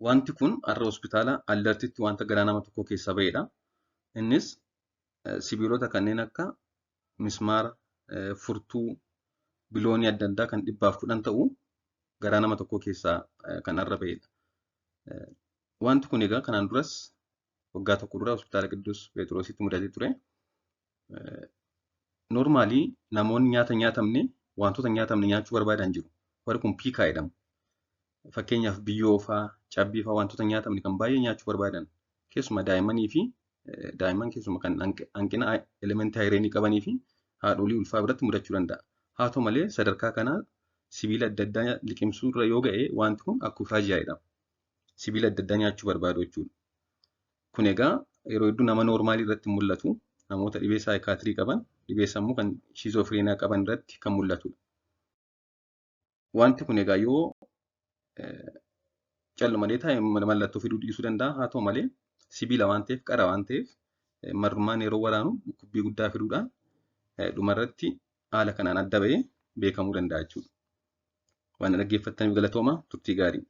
Wanti kun har'a hospitaala Allartitti wanta garaa nama tokko keessaa ba'edha. Innis sibiilota kanneen akka mismaara, furtuu, biloonii adda addaa kan 110 ta'u garaa nama tokko keessaa kan har'a ba'edha. Wanti kun egaa kanaan duras waggaa tokko dura hospitaala Qidduus Pheexroositti mudatee ture. Normaalii namoonni nyaata hin nyaatamne wantoota hin nyaatamne nyaachuu barbaadan jiru. Warri kun piikaa jedhamu. Fakkeenyaaf biyyoo fa'aa, cabbii fa'aa wantoota hin nyaatamne kan baay'ee nyaachuu barbaadan keessumaa daa'immanii fi daa'imman keessumaa kan hanqina elementii ayireenii qabanii fi haadholii ulfaa biratti mudachuu danda'a. Haa ta'u malee sadarkaa kanaa sibiila adda addaa liqimsuu irra yoo ga'e wanti kun akkufaajaa jedhama. Sibiila adda addaa nyaachuu barbaadu jechuudha. Kun egaa yeroo hedduu nama noormaalii irratti mul'atu namoota dhibee saayikaatirii qaban dhibee sammuu kan shiizofreenaa qaban irratti kan mul'atudha. Wanti kun egaa yoo callumalee taa'e mallattoo fiduu dhiisuu danda'a. Haa ta'u malee sibiila waan ta'eef qara waan ta'eef marrumaan yeroo waraanu dhukkubbii guddaa fiduudhaan dhumarratti haala kanaan adda ba'ee beekamuu danda'a jechuudha. Waan dhaggeeffattaniif galatooma turtii gaarii.